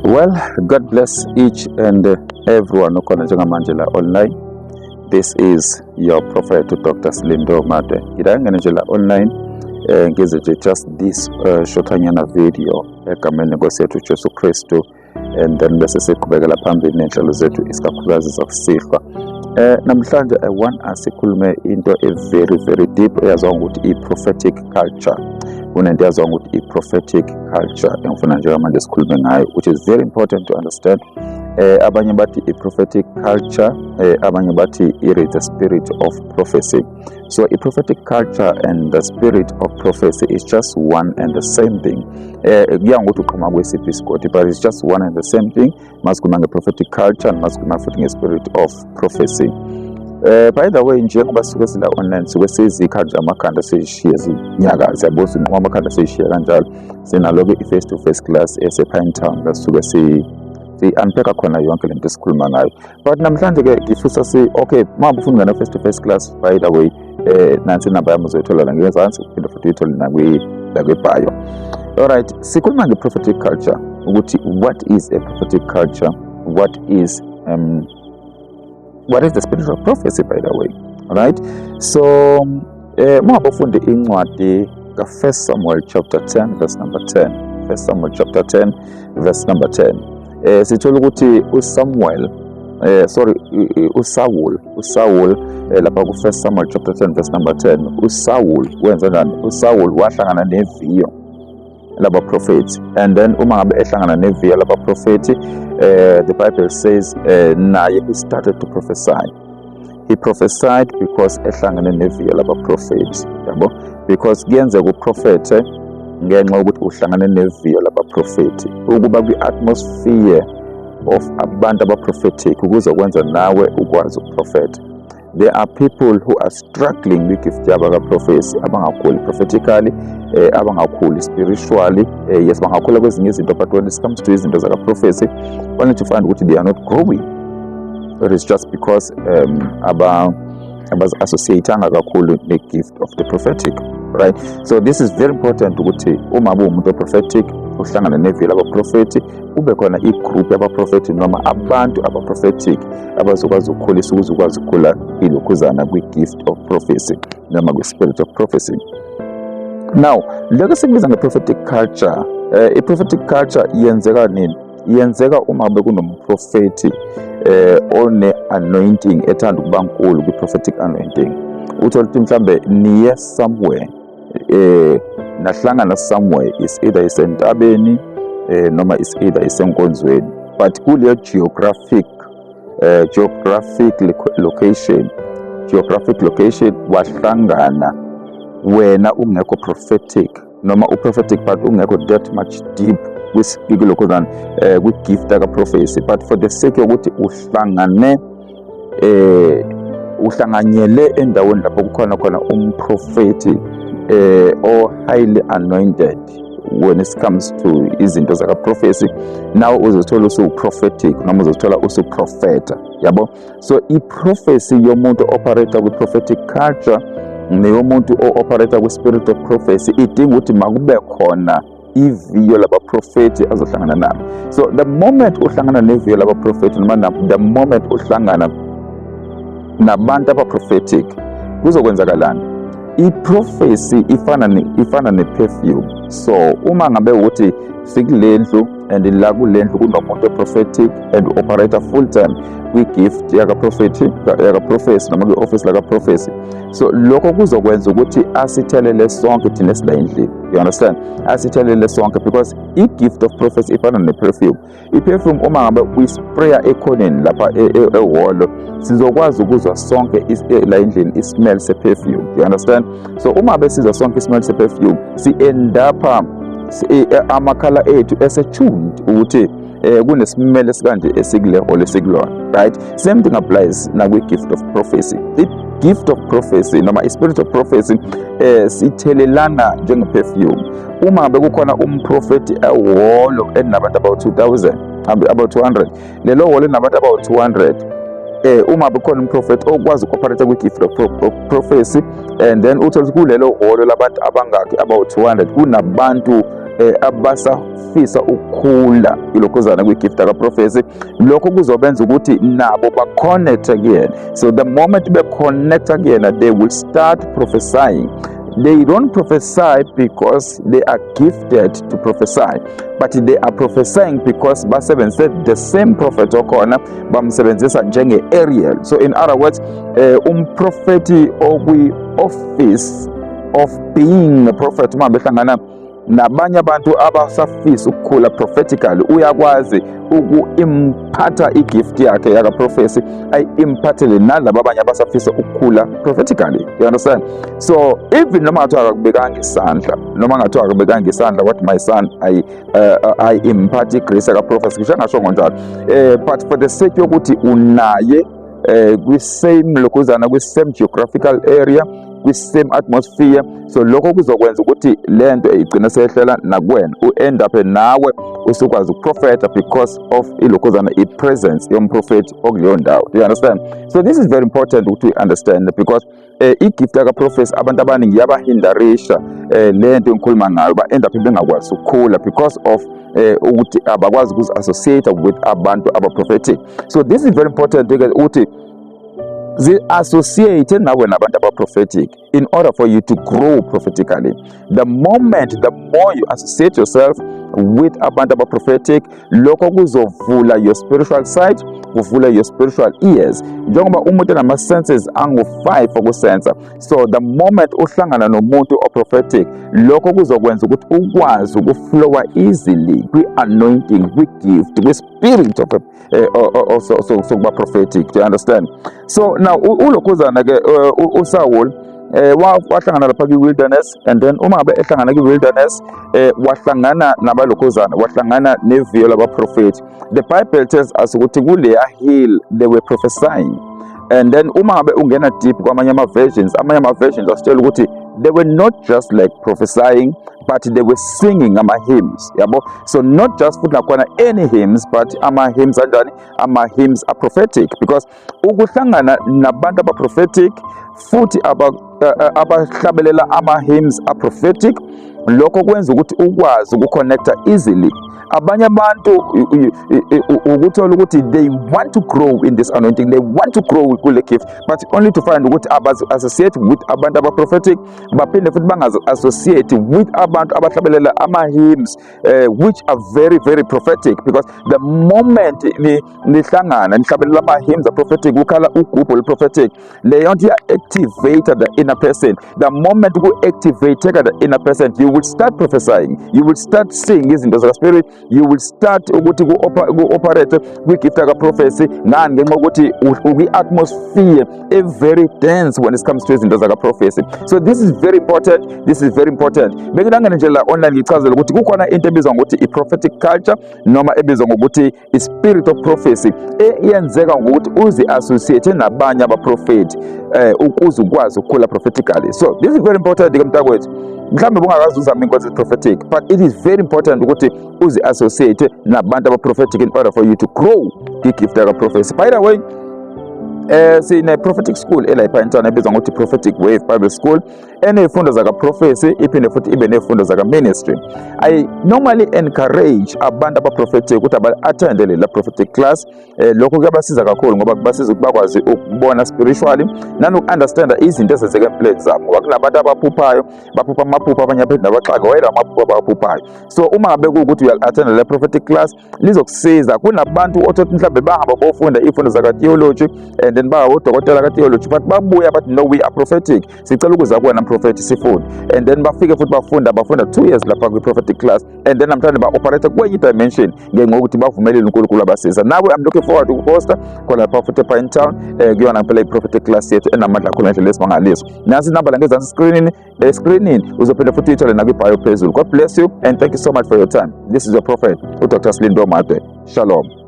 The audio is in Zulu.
Well, God bless each and everyone okhona njengamanje la online. This is your prophet, Dr. Slindo Made. Ngila nje la online, ngize nje just this shortanyana video egameni lenkosi yethu Jesu Kristu, and then bese siqhubekela phambili nenhlelo zethu, isikakhulukazi zakusihlwa. Namhlanje I want us sikhulume into e very very deep eyaziwa ngokuthi i-prophetic culture. Kunento eyaziwa ngokuthi i-prophetic culture engifuna njengamanje sikhulume ngayo, which is very important to understand. Abanye bathi i-prophetic culture, abanye bathi it is the spirit of prophecy. So i-prophetic culture and the spirit of prophecy is just one and the same thing. Kuya ngokuthi uqhamuka kwesiphi isigodi, but it's just one and the same thing. Masikhuluma nge-prophetic culture, masikhuluma futhi nge-spirit of prophecy. By the way, njengoba sisuke sila online, suke sizikha nje amakhanda, siyishiye zinyakaza, yabo, sinqoma amakhanda, siyishiye kanjalo. Sinalo-ke i-face to face class ese-Pine Town la sisuke si-unpack khona yonke lento esikhuluma ngayo. But namhlanje-ke ngifisa si, okay, uma ufuna ungena face to face class, by the way, nansi inamba yami, uzoyithola la ngezansi, uphinde futhi uyithole nakwi-bio. Alright, sikhuluma nge-prophetic culture, ukuthi what is a prophetic culture, what is the spirit of prophecy, by the way. Alright, so uma ngabe incwadi ka-First Samuel chapter 10 verse number 10, First Samuel chapter 10 verse number 10, sithola ukuthi uSamuel, sorry, uSaul, lapha ku First Samuel chapter 10 verse number 10, uSaul wenza njani? USaul wahlangana neviyo labaprofethi, and then uma ngabe ehlangana neviyo labaprofethi, the Bible says naye he started to prophesy. He prophesied because ehlangane neviyo labaprofethi, yabo, because kuyenzeka uprofethe ngenxa yokuthi uhlangane neviyo labaprofethi. Ukuba kwi-atmosphere of abantu abaprophetic kuzokwenza nawe ukwazi ukuprofetha. There are people who are struggling kwi-gift yabo ka-prophecy, abangakhuli prophetically, abangakhuli spiritually. Yes, bangakhula kwezinye izinto, but when it comes to izinto zaka-prophecy, only to find ukuthi they are not growing. It is just because aba abazi-associate-anga kakhulu ne-gift of the prophetic, right? So this is very important, ukuthi uma uwumuntu o-prophetic, uhlangane neviyo labaprofethi, kube khona i-group yabaprofethi noma abantu abaprophetic abazokwazi ukukhulisa ukuze ukwazi ukukhula ilokhuzana kwi-gift of prophecy noma kwi-spirit of prophecy. Now, lokho esikubiza nge-prophetic culture, i-prophetic culture yenzeka nini? Yenzeka uma bekunomprofethi one-anointing ethanda ukuba nkulu kwi-prophetic anointing. Uthole ukuthi mhlambe niye somewhere, nahlangana somewhere, is either isentabeni noma is either isenkonzweni, but kuleyo geographic location wahlangana wena ungekho prophetic noma uprophetic but ungekho that much deep kulokhuzana kwi-gift ka-prophecy, but for the sake yokuthi uhlangane, uhlanganyele endaweni lapho kukhona khona umprofethi o highly anointed when it comes to izinto zaka-prophecy, nawe uzothola usu-prophetic noma uzothola usuprofeta, yabo. So i-prophecy yomuntu operate kwi-prophetic culture neyomuntu o-operate kwi-spirit of prophecy idinga ukuthi makube khona iviyo labaprofethi azohlangana nabo. So the moment uhlangana neviyo labaprofethi noma the moment uhlangana nabantu abaprophetic, kuzokwenzakalani? I-prophecy ifana ne-perfume. So uma ngabe ukuthi sikulendlu and la kulendlu kunomuntu prophetic and operate full time kwi-gift yaka-prophecy, yaka-prophecy noma kwi-office laka-prophecy, so lokho kuzokwenza ukuthi asithelele sonke thina esila endlini, you understand? Asithelele sonke because i-gift of prophecy ifana ne-perfume. I-perfume, uma ngabe uyispraya ekhoneni lapha ehholo, sizokwazi ukuzwa sonke la endlini i-smell se-perfume, you understand? So uma besizwa sonke i-smell se-perfume, si-end up amakhala ethu ese-tuned ukuthi kunesimele esikanje esikule hall esikulona, right? Same thing applies nakwi-gift of prophecy. I-gift of prophecy noma i-spirit of prophecy sithelelana njenge-perfume. Uma ngabe kukhona umprofethi ehholo enabantu about 2000, about 200, lelo hholo enabantu about 200, uma bekhona umprofethi okwazi uku-operate kwi-gift of prophecy, and then uthole ukuthi kulelo hholo labantu abangaki, about 200, kunabantu Abasafisa ukukhula ilokhuzana kwi-gift kaprofesi, lokho kuzobenza ukuthi nabo ba-connecte kuyena. So the moment be-connecta kuyena, they will start prophesying. They don't prophesy because they are gifted to prophesy, but they are prophesying because basebenzise the same prophet okhona, bamsebenzisa njenge-aerial. So in other words, umprofeti okwi-office of being a prophet, uma behlangana nabanye abantu abasafisa ukukhula prophetically, uyakwazi uku-imparta i-gift yakhe yaka-prophecy, ayi-impartele nalaba abanye abasafisa ukukhula prophetically. You understand? So even noma ngathiwa akakubekanga isandla, noma ngathiwa akakubekanga isandla, what, my son, I impart i-grace yaka-prophecy, ngisho angasho njalo, but for the sake yokuthi unaye kwi-same lokhuzana, kwi-same geographical area, kwi-same atmosphere, so lokho kuzokwenza ukuthi lento igcine seyehlela nakuwena, u-end up nawe usukwazi ukuprofetha because of ilokhuzana, i-presence yomprofethi okuleyo ndawo. Do you understand? So this is very important ukuthi we understand, because i-gift yaka-prophecy abantu abaningi yabahindarisha. Le nto engikhuluma ngayo, ba-end up bengakwazi ukukhula because of ukuthi abakwazi ukuzi-associate with abantu aba-prophetic. So this is very important ke ukuthi zi-associate nawe nabantu aba-prophetic in order for you to grow prophetically. The moment, the more you associate yourself with abantu aba-prophetic, lokho kuzovula your spiritual sight, kuvula your spiritual ears, njengoba umuntu enama-senses angu-5 okusensa. So the moment uhlangana nomuntu o-prophetic, lokho kuzokwenza ukuthi ukwazi ukuflowa easily kwi-anointing, kwi-gift, kwi-spirit of sokuba prophetic. Do you understand? So now ulokhuzana ke uSaul wahlangana lapha kwi-wilderness, and then uma ngabe ehlangana kwi-wilderness, wahlangana nabalokhuzana, wahlangana neviyo labaprofethi. The Bible tells us ukuthi kuleya hill they were prophesying, and then uma ngabe ungena deep kwamanye ama-versions, amanye ama-versions asitshela ukuthi they were not just like prophesying, but they were singing ama-hymns, yabo. So not just futhi nakhona any hymns, but ama-hymns anjani? Ama-hymns are-prophetic, because ukuhlangana nabantu aba-prophetic futhi abahlabelela ama-hymns a-prophetic, lokho kwenza ukuthi ukwazi ukuconnecta easily. Abanye abantu ukuthola ukuthi they want to grow in this anointing, they want to grow kule gift, but only to find ukuthi abazi-associate with abantu aba-prophetic, baphinde futhi bangazi-associate with abantu abahlabelela ama-hymns which are very very prophetic, because the moment nihlangana nihlabelela ama-hymns a-prophetic, kukhala ugubhu olu-prophetic, leyo nto iya-activate the inner person. The moment ku-activate the inner person, you will start prophesying, you will start seeing izinto zaka-spirit, you will start ukuthi ku-operate kwi-gift yaka-prophecy. Ngani? Ngenxa yokuthi ukwi-atmosphere e very dense when it comes to izinto zaka-prophecy. So this is very important, this is very important. Bengilangene nje la online ngichazele ukuthi kukhona into ebizwa ngokuthi i-prophetic culture, noma ebizwa ngokuthi i-spirit of prophecy, eyenzeka ngokuthi uzi-associate nabanye abaprofethi ukuze ukwazi ukukhula prophetically. So this is very important ke, mntakwethu. Mhlawumbe bungakaze uzame inkonzo prophetic, but it is very important ukuthi uzi-associate nabantu aba-prophetic in order for you to grow kwi-gift yaka-prophecy. By the way, sine prophetic school elapha entwana ebizwa ngokuthi Prophetic Wave Bible School, enezifundo zaka prophecy, iphinde futhi ibe nezifundo zaka ministry. I normally encourage abantu aba-prophetic ukuthi aba-attend lela prophetic class. Lokho kuyabasiza kakhulu ngoba kubasiza ukuthi bakwazi ukubona spiritually nanoku-understanda izinto ezenzeka empilweni zabo, ngoba kunabantu abaphuphayo, baphupha amaphupho, abanye aphinde nabaxaka wayela amaphupho abawaphuphayo. So uma ngabe kuwukuthi uyal-attenda le prophetic class, lizokusiza. Kunabantu othothi mhlawumbe bahamba bofunda iy'fundo zaka-theology and then bawodokotela ka-theology, but babuya bathi, "No, we are prophetic, sicela ukuza kuwena prophet sifunde." And then bafike futhi bafunda, bafunda 2 years lapha kwi-prophetic class, and then namhlanje ba-operate kwenye i-dimension ngenxa yokuthi bavumelile uNkulunkulu abasiza. Nawe, I'm looking forward ukuhosta khona lapha futhi ePine Town, kuyona ngempela i-prophetic class yethu enamandla kakhulu ngendlela esimangaliso. Nansi inamba la ngezansi screenini, escreenini, uzophinda futhi uyithole nakwi-bio phezulu. God bless you and thank you so much for your time. This is your prophet, uDr Slindo Madwe. Shalom.